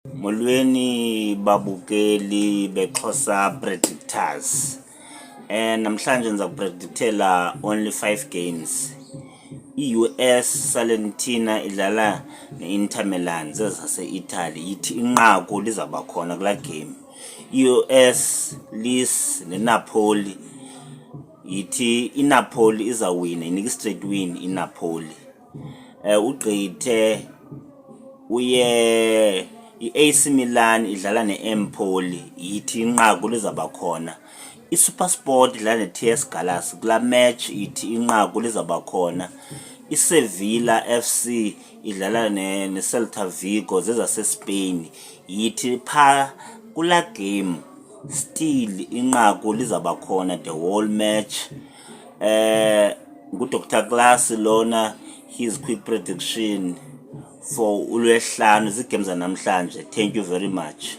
Molweni babukeli beXhosa Predictors. Namhlanje ndiza kupredikthela only five games. I-US Salernitana idlala ne-Inter Milan, zezase-Italy, yithi inqaku lizawuba khona kulaa game. I-US Lecce neNapoli, yithi iNapoli izawuwina, yinika i-straight win iNapoli. Ugqithe uye i-AC Milan idlala ne-Empoli, yithi inqaku lizawuba khona. ISuperSport idlala ne-TS Galaxy, kulaa match ithi inqaku lizawuba khona. ISevilla FC idlala neCelta Vigo, zezaseSpain, yithi phaa kulaa game still inqaku lizawuba khona the whole match. NguDr Class lona, his quick prediction for uLwesihlanu, zii-game zanamhlanje. Thank you very much.